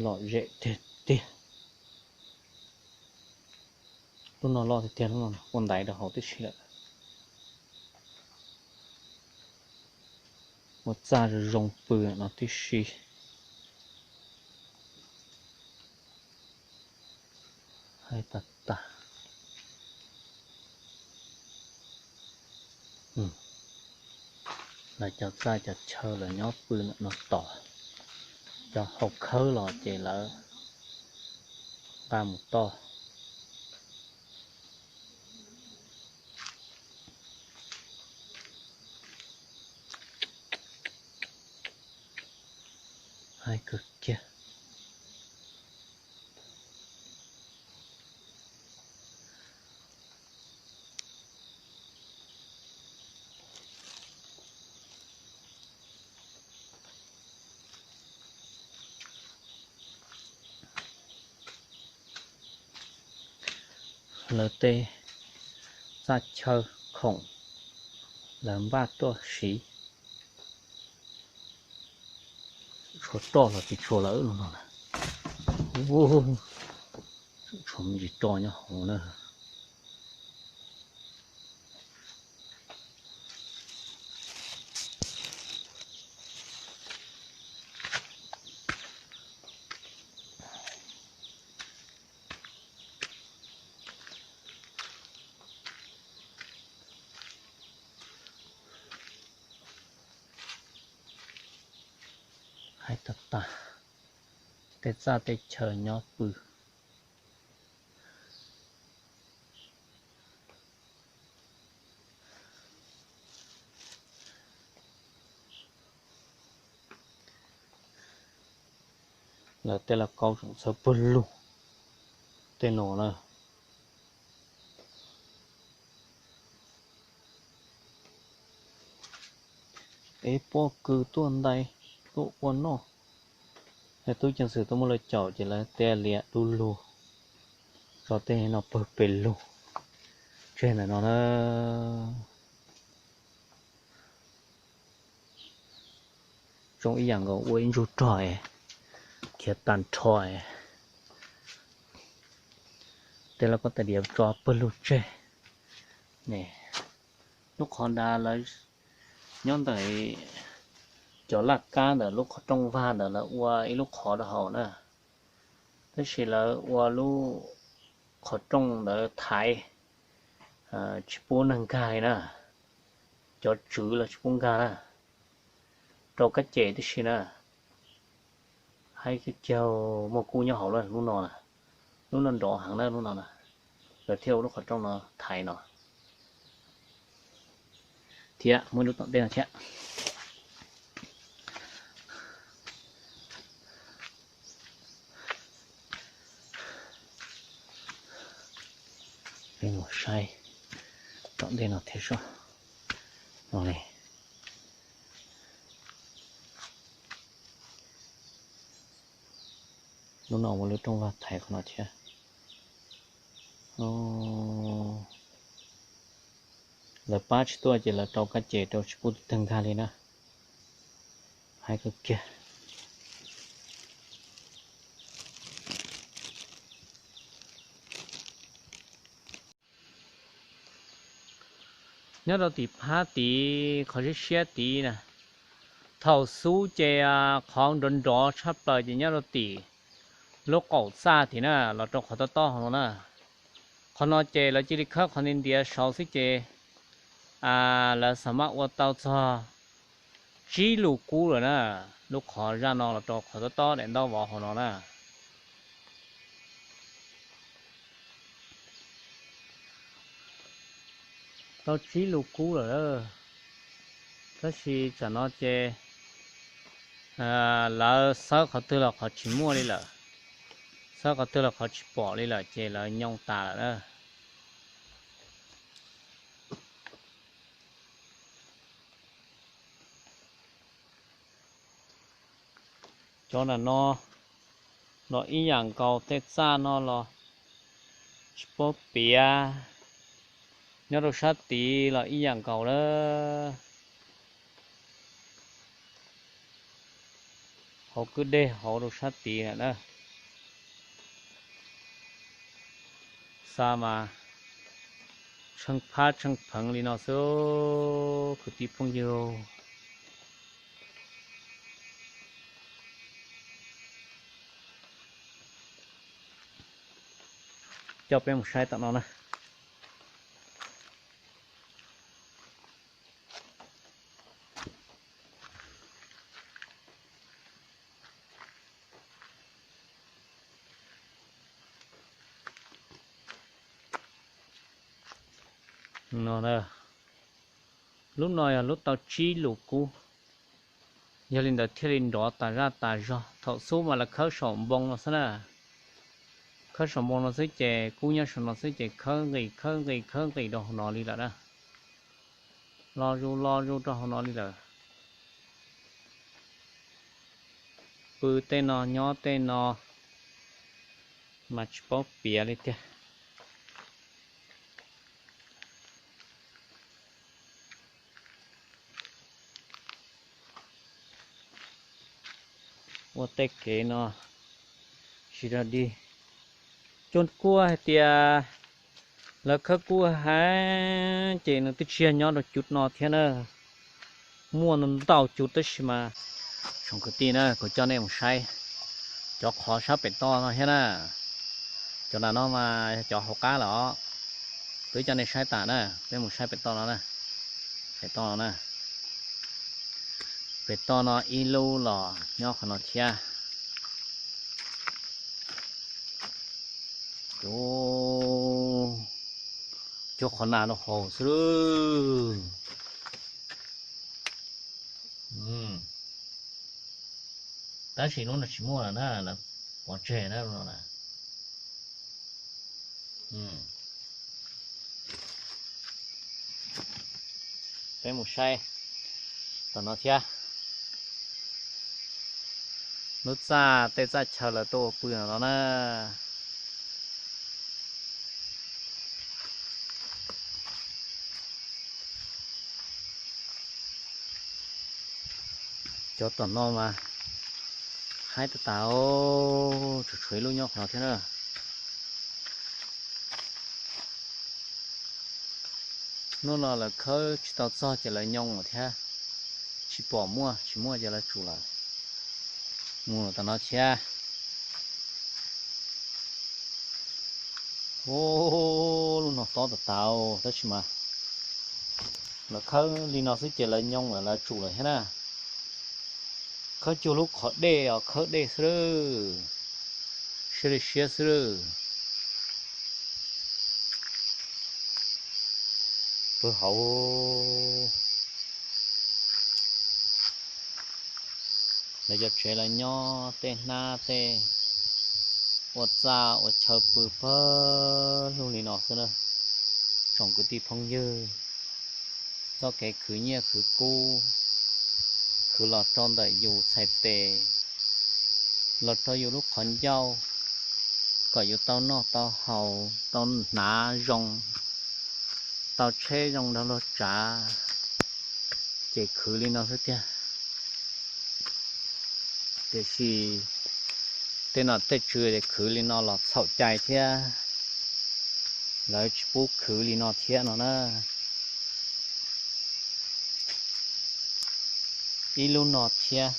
Lom zem tiag tiag. Lub no loj tiag tiag, lub no ua ntaiv rau hauv tib si lawm. Ua txaj zoo zoo pw no tib si. Haib tas tas. Lawv cov txaj cov chaw lawv nyob pw ntawm no tos, cov haus khawb los ces lawv nqa mus toj. Haib kawg kiag. Lawv tej txaj chaw khoom lawv npaj tuaj siv. Tshuav roj los tsis tshuav lawm no no. Tshuav me ntsis roj nyob hauv na. Tag tag, tej txaj tej chaw nyob pw. Lawv tej lauj kaub tseem txhawb pawg lug tej no na. Ev pob kws tuaj ntais tuaj ua noj. Tub ceev xwm tuaj muab lawv caum ces lawv tej liam du lug, tso tej no pawg pes lug tseg ntawm no na. Zoo ib yam nkaus ua ib ntsug rog, khiav tag nrho. Tej lauj kaub tais diav tso pawg lug tseg. Lub qhov nrad lawv nyob ntawm cov laj kab ntawm lub qhov rooj vag ntawd lawv ua ib lub qhov rau hauv na, tab sis lawv ua lub qhov rooj ntawd thaiv, tsis pub neeg nkag li na. Cov tswv los tsis pub nkag na, rau kab ces tib si na. Haib kiag kiag, muaj kub nyob hauv lawm lub no na, lub no nrov heev na lub no na, lawv thiaj ua lub qhov rooj no thaiv no. Thiab muaj lub tom ntej no thiab. Peb mus saib tom ntej no thiab soj no li. Lub no ua lub rooj vag thaiv qhov no thiab. Lawv pab tsis tuaj ces lawv rau kab ces rau tsis pub tug tag nkag li na. Haib kawg kiag. Nyob rau tim phab tid qhov siab siab tid na, thaum xub ces qhov nrov nrov tshaj plaws ces nyob rau tim lub qaum txaj tid na, los rau qhov tob tob hauv no na. Qhov no ces lawv cia li khawb qhov ntiav ntiav saud xwb ces lawv xam maj ua tau txog tsib lus kub lawm na. Lub qhov zaj no los rau qhov tob tob daim ntaub vov hauv no na. Tau tsib lus kub lawm, tab sis tsam no ces lawv xawb qhov twg los qhov tsis muaj li lawm, xawb qhov twg los qhov tsis pom li lawm ces lawv nyoo tas lawm na. Cov nram no los ib yam nkaus, tej txaj no los tsis paub piav. Nyob rau sab tid los ib yam nkaus lawm. Hauv kwj deg hauv rau sab tid lawm na. Xa mas tsheej phab tsheej pheev li no xwb kwv tij phooj ywg. Coj peb mus saib tom no na. No, lub no yog lub tau tsib lus kub, yog li ntawd thiaj li nrov tas zaj tas zog. Thaum xub mas lawv khawb saum npoo no xwb na, khawb saum npoo no xwb ces kub nyob saum no xwb ces khawb nqis khawb nqis khawb nqis rau hauv no li lawm na. Lo zus lo zus rau hauv no li lawm. Pw tej no nyob tej no mas tsis paub piav li tiag. Ua tej kev no tsis rog dig. Cov kub hais tias lawv khawb kub heev ces nws twb tsis yog nyob rau cov no thiab na. Muaj ntau cov tab sis mas tsoom kwv tij na, kuv coj nej mus saib cov qhov sab pem toj no thiab na. Cov nram no mas yog cov hauv qab lawm os. Twb coj nej saib tas na, peb mus saib pem toj no na. Pem toj no na. Pem toj no ib lub los nyob qhov no thiab. Cuag, cuag qhov nas rau hauv xwb lawm. Tab sis lub no tsis muaj lawm na, lawv pov tseg na lub no na. Peb mus saib tom no thiab. Lub txaj, tej txaj chaw lawv tuaj ua pw no na. Cov tom no mas haib tas tas, tsuas tshuav ib lub nyob qhov no thiab na. Hnub no lawv khawb tsis tau txog ces lawv nyoo lawm thiab, tsis pom muaj, tsis muaj ces lawv tsum lawm. Mus tom no thiab. Ub, lub no tob tas tas, tab sis mas lawv khawb li no xwb ces lawv nyoo lawm, lawv tsum lawm thiab na. Khawb cuag lub qhov dej os, khawb dej xwb lawm, siab li siab xwb lawm. Pw hauv lawv cov tsev lawv nyob tej hnab tej, ua txaj ua chaw pw pawg lug li no xwb na. Tsoom kwv tij phooj ywg, txoj kev khwv nyiaj khwv kub, khwv los rau ntawm yus txhais tes, los rau yus lub qhov ncauj, kom yus tau noj tau haus, tau hnav zoo, tau tsheb zoo nrog luag tsav, ces khwv li no xwb tiag. Tiam sis tej nom tej tswv khwv li no los txhaum cai thiab, lawv tsis pub khwv li no thiab no na. Ib lub no thiab,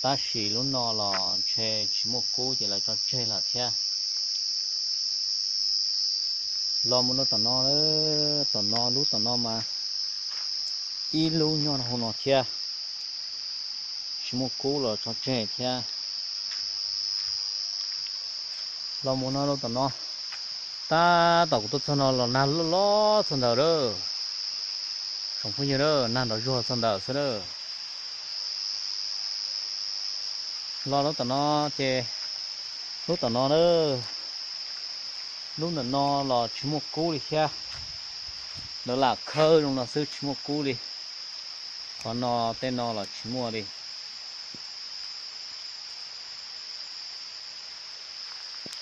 tab sis lub no los ntshe tsis muaj kub ces lawv tso tseg lawm thiab. Los mus rau tom no, tom no lub tom no mas ib lub nyob hauv no thiab, tsis muaj kub los tso tseg thiab. Los mus no rau tom no, tab tom kuv tuaj txog no los nag loj loj txog ntawd lawm. Tsoom phooj ywg, nag nrov zuag txog ntawd xwb lawm. Los lub tom no ces, lub tom no na, lub ntawm no los tsis muaj kub li thiab. Lawv lam khawb zoo no xwb tsis muaj kub li. Qhov no tej no los tsis muaj li.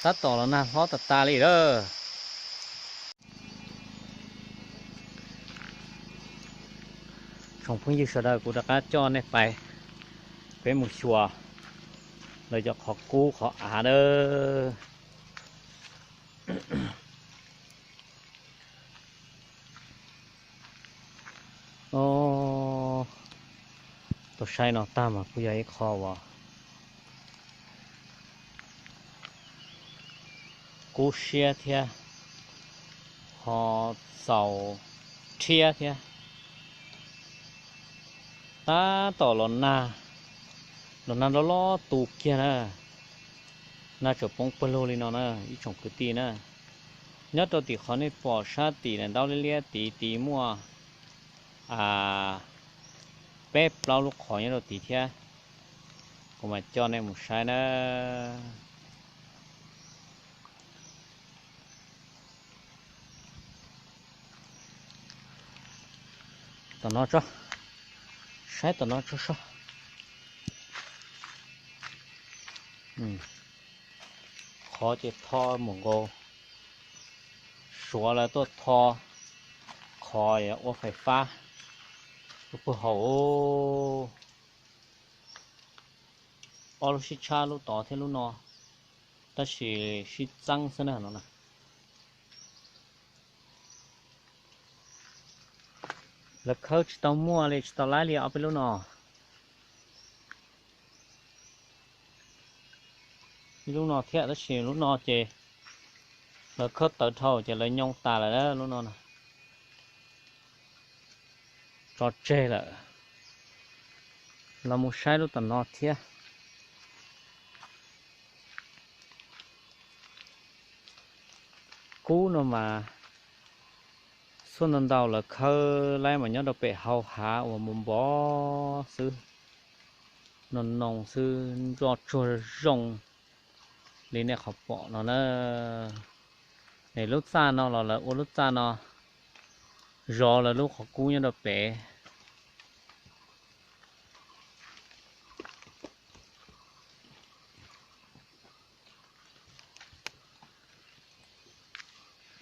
Tab tom los nag hlob tas tas li lawm. Tsoom phooj ywg sawv daws, kuv rov qab coj nej pais, peb mus xyuas lawv cov qhov kub qhov av nawb. Tuaj saib no tag mas kuj yog ib qho uas kub siab thiab, ho txaus rhiab thiab. Tab tom los nag, los nag loj loj tu kiag na, nag tseem poob pawg lug li no na ib tsoom kwv tij na. Nyob rau tim qhov nej pom sab tim na, ntaub liab liab tid, tid muaj peb plaub lub qhov nyob rau tid thiab. Kuv mam coj nej mus saib na. Tom no tso, saib tom no tso soj. Qhov ces tho mus nkaus, Suav lawv tuaj tho qhov ua fais fab, ua pawg hauv. Ob lub sib tshab, lub tod thiab lub no, tab sis sib txeeb xwb na no na. Lawv khawb tsis tau muaj li, tsis tau laib li ob peb lub no. Ib lub no thiab, tab sis lub no ces lawv khawb tawv dhau ces lawv nyoo tas lawm lub no na. Tso tseg lawm. Los mus saib lub tom no thiab. Kub no mas xuaj ntau ntau lawv khawb laib mas nyob rau pem hau hav uas npog npog xwb, no noo xwb, nroj tsuag zoo li nej qhov pom no na. Es lub txaj no los lawv ua lub txaj no zov lawv lub qhov kub nyob rau pem.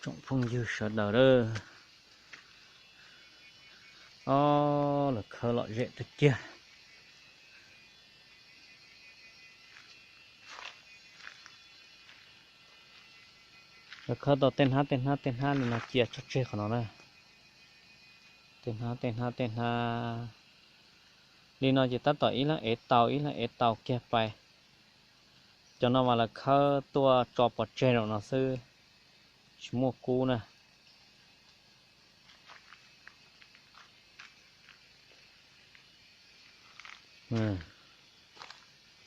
Tsoom phooj ywg sawv daws, o, lawv khawb lom zem tiag tiag. Lawv khawb tau tej hnab tej hnab tej hnab li no cia tso tseg qhov no na. Tej hnab tej hnab tej hnab li no ces tab tom ib leeg ev tau ib leeg ev tau kiag pais. Cov no mas lawv khawb tuaj tso pov tseg rau no xwb, tsis muaj kub na.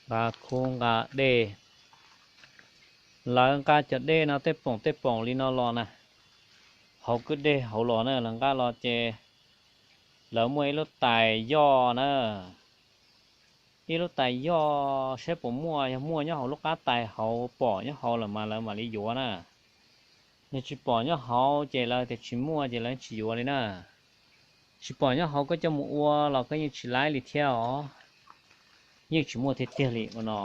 Nqa khub nqa dej, lawv nqa cov dej no tej poom tej poom li no los na, hauv kwj dej hauv los na, lawv nqa los ces lawv muaj ib lub tais yoj na. Ib lub tais yoj saib puas muaj, yog muaj nyob hauv lub qab tais hauv, pom nyob hauv lawm mas lawv mam li yuav na. Yog tsis pom nyob hauv ces lawv tias tsis muaj ces lawv tsis yuav li na. Tsis pom nyob hauv koj coj mus ua los koj yeej tsis laib li thiab os. Yeej tsis muaj tiag tiag li ua no.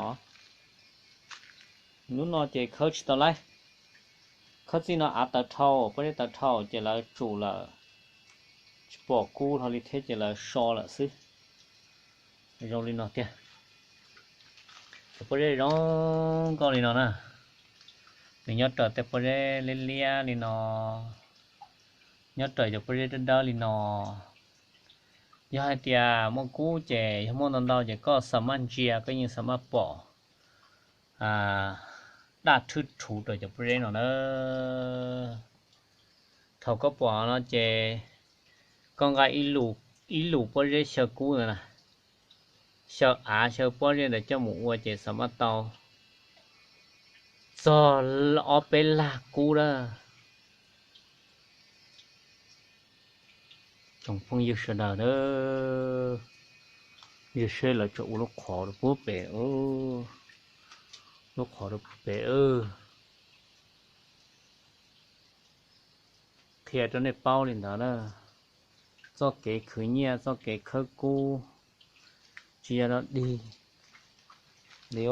Lub no ces khawb tsis tau laib. Khawb txij no av tawv dhau, pob zeb tawv dhau ces lawv tsum lawm, tsis pom kub hlo li thiab ces lawv so lawm xwb. Zoo li no tiag. Cov pob zeb zoo nkauj li no na, nws nyob raws tej pob zeb liab liab li no, nyob raws cov pob zeb dawb dawb li no. Yog hais tias muaj kub ces yog muaj ntau ntau ces koj xa maj ntsia koj yeej xa maj pom daj thwb rhuv rau cov pob zeb no na. Thaum koj pom no ces koj nqa ib lus pob zeb xyaw kub ntawd na, xyaw av xyaw pob zeb ntawd coj mus ua ces xa maj tau txog ob peb laj kub lawm. Tsoom phooj ywg sawv daws, yog seb lawv tseem ua lub qhov rau puag pem, lub qhov rau puag pem. Qhia rau nej paub li ntawd na, txoj kev khwv nyiaj txoj kev khawb kub tsis yog dog dig li.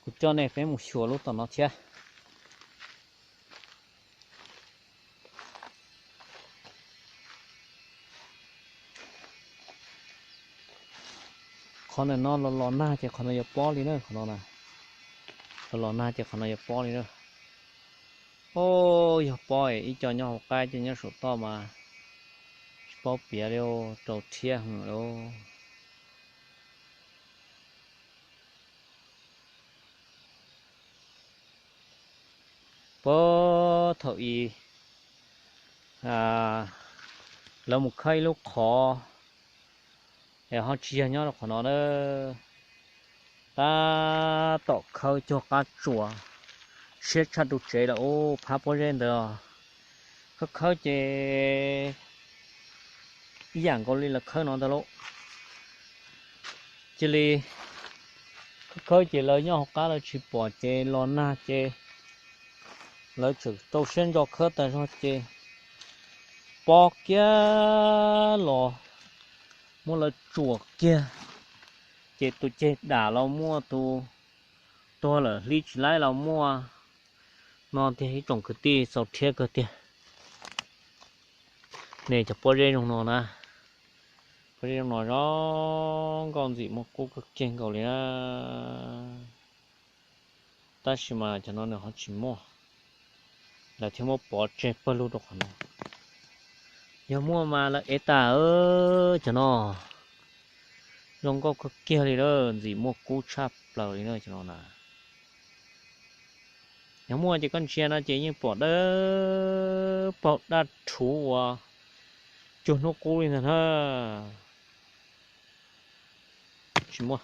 Kuv coj nej peb mus xyuas lub tom no thiab. Qhov ntawm no los los nag ces qhov no yuav pob li na, qhov no na, los los nag ces qhov no yuav pob li na. Os, yog pob es ib co nyob hauv qab ib co nyob saum toj mas tsis paub piav li, rau thiab hwv lauj. Puag thaum ub lawv mus khawb ib lub qhov es ho tsis yog nyob rau qhov no na, tab tom khawb cuag qab tsuas siab tshaj ru tsev lawm ub, phab pob zeb ntawd. Khawb khawb ces ib yam nkaus li lawv khawb no ntag lauj. Cia li khawb khawb ces lawv nyob hauv qab lawv tsis pom ces los nag ces lawv tseem rau siab ntso khawb tas zog ces pob kiag los muab lawv tsuam kiag, ces tus ceg dam los muaj, tus tuag lawm hlib tsis laib los muaj. No tiag ib tsoom kwv tij, txaus rhiab kawg tiag. Nej cov pob zeb zoo no na, pob zeb zoo no zoo nkauj ntxim muaj kub kawg kiag nkaus li na. Tab sis mas cov no nws ho tsis muaj, lawv thiaj muab pov tseg pawg lug rau qhov no. Yog muaj mas lawv ev tas, cov no zoo nkauj kawg kiag li na, ntxim muaj kub tshaj plaws li na cov no na. Yog muaj ces koj ntsia no ces yeej pom dawb paug daj rhuv uas cuag hnub qub li ntag na. Tsis muaj.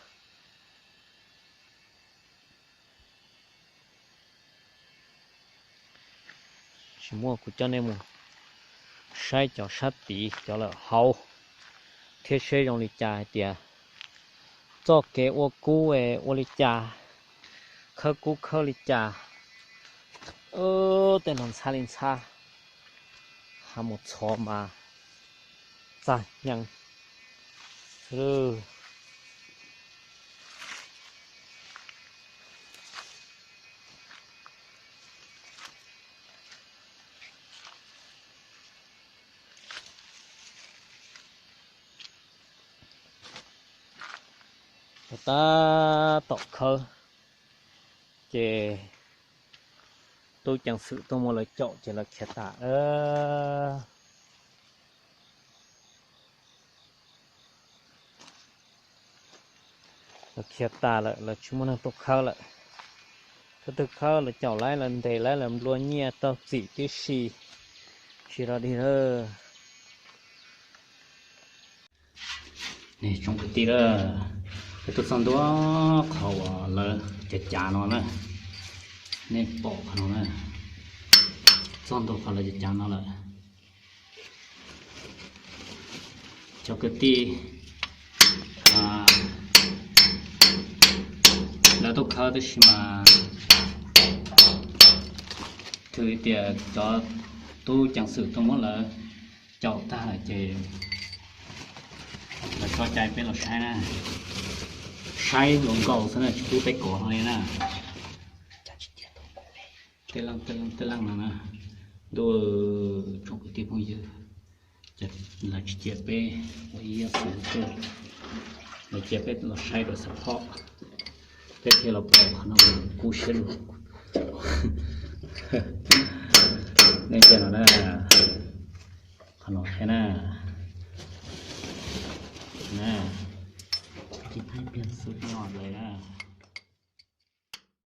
Tsis muaj, kuv coj nej mus saib cov sab tid cov lawm hauv thiab seb zoo li cas hais tias txoj kev ua kub ua li cas, khawb kub khawb li cas. Tej no ntxhab li ntxhab, ha mus txhov mas txaj hnyeeb. Tab tom khawb ces tub ceev xwm tuaj muab lawv caum ces lawv khiav tas. Lawv khiav tas lawm, lawv tsis muaj neeg tuaj khawb lawm. Tus twg khawb lawv caum lawv, lawv ntes lawv, lawv nplua nyiaj tau txim tib si, tsis rov dig lawm. Nej tsoom kwv tij, peb tuaj txog ntua qhov uas lawv cav cav no na. Nej pom qhov no na, txog ntua qhov lawv cav cav no lawm. Cov kwv tij, lawv tuaj khawb tab sis mas thwm tias cov tub ceev xwm tuaj muab lawv caum tag lawm ces lawv tso cai peb los saib na. Saib hluas nkauj xwb na, tsis pub peb kov li na. Tej leej tej leej tej leej no na, ntuj, tsoom kwv tij phooj ywg, ces lawv tsis cia peb ua ib yam xwb, lawv cia peb los saib rau xav phob, peb thiaj los pom qhov no kub siab lug. Nej ntsia no na, qhov no thiab na, na, ib pliag xwb no lawm na.